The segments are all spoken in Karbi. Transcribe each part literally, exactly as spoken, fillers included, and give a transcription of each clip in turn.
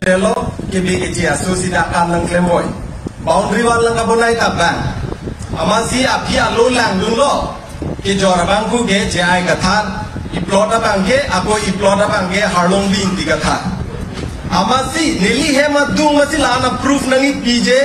Telo, kebe keji aso sida kam nangklem boi. Boundary wall nangkabonai ta bang. Amatsi aphi alo langdunlo. Kejor abang pu ke J I Kathar, iplot abang ke, ako iplot abang ke Harlongbi Ingti Kathar. Amatsi neli hem adung amatsi la-an a-proof nangkepi je,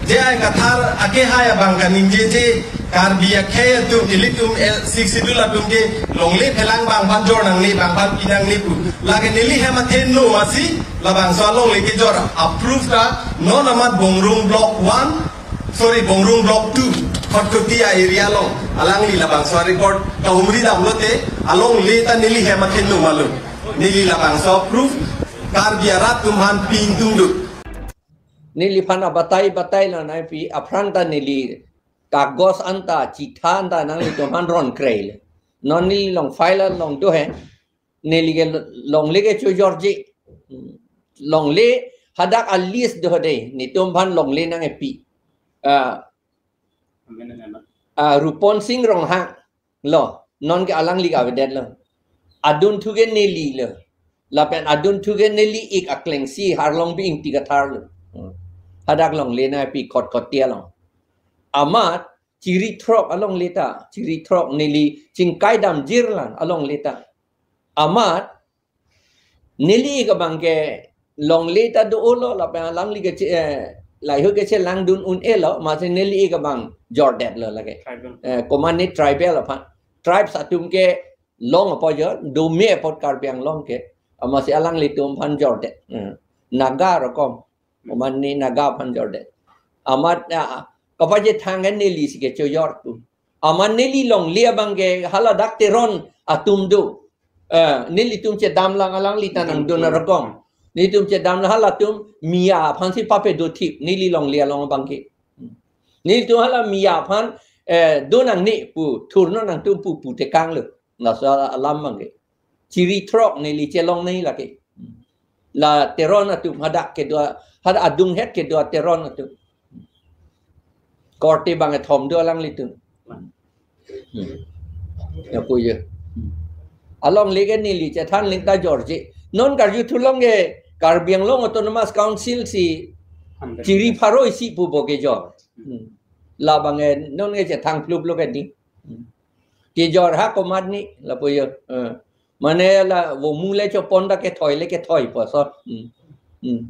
J I Kathar akehai abang kaningje je, Karbi akhei atum, ilitum, eh, Sixth Schedule atum ke longle phelang bang aphan jor nangne, bang aphan pi nangne pu. Lake neli hem athe no amatsi, labangso alongle kejor a-proof ta, non amat Bongrung Block one, sorry, Bongrung Block two, Khatkhati a-area along, alangli labangso a-record kahumri damlote, alongle ta neli hem athe no malo. Neli labangso a-proof, Karbi arat atum aphan pi ingtungduk. Neliphan abatai batai lo nangpi, aphrang ta neli kagos anta, chitha anta nanglitum aphan ron krei le. Non neli along file along do he. Neli ke longle ke chojorji. Longle hadak a-list do de. Netum aphan longle nangkepi. Ah, ah, Rupon Sing Ronghang lo. Non ke alangli ke avedetlo. Adunthu ke neli lo. Lapen adunthu ke neli ik aklengsi Harlongbi Ingti Kathar lo. Hmm. Hadak longle nangkepi Khatkhati along. Amat chiri throk alongle ta, chiri throk neli chingkai damjir lang alongle ta. Amat neli ik abang ke longle ta do-olo lapen alangli ke che-, eh, lahei ahut ke chelangdun un-elo, amatsi neli ik abang jordetlo lake. Tribal. Eh, komatne tribal aphan. Tribes atum ke long apot jor, dome apot Karbi Anglong ke, amatsi alanglitum aphan jordet. Hmm. Naga rokom, komatne Naga aphan jordet. Amat, ah, kapachethang ke nelisi kechojor pu. Amat neli longle abang ke hala dak Teron atum do. Eh, nelitum chedam lang alangli ta nangdun arokom. Nelitum chedam lang halatum Miya aphansi papedothip, neli longle along abang ke. Nelitum hala Miya aphan, eh, do nangne pu, thurnon nangtum pu, pu tekanglo. Laso alam abang ke. Chiri throk neli chelong nai lake. La Teron atum hadak kedo, hadak adunghet kedo Teron atum. Korte bang kethom do alanglitum. Hmm. Ya pu ya. Alongle ke neli chethan ling ta jorji. Non karjuthu long ke Karbi Anglong Autonomous Council si chiri pharo isi pu bo kejor. Hmm. Labang ke non ke chethang plup lo ke di. Hmm. Kejor ha komatne lapu ya. Eh. Mane la vo mu le chopon ta kethoi le kethoi pu ason. Hmm. Hmm.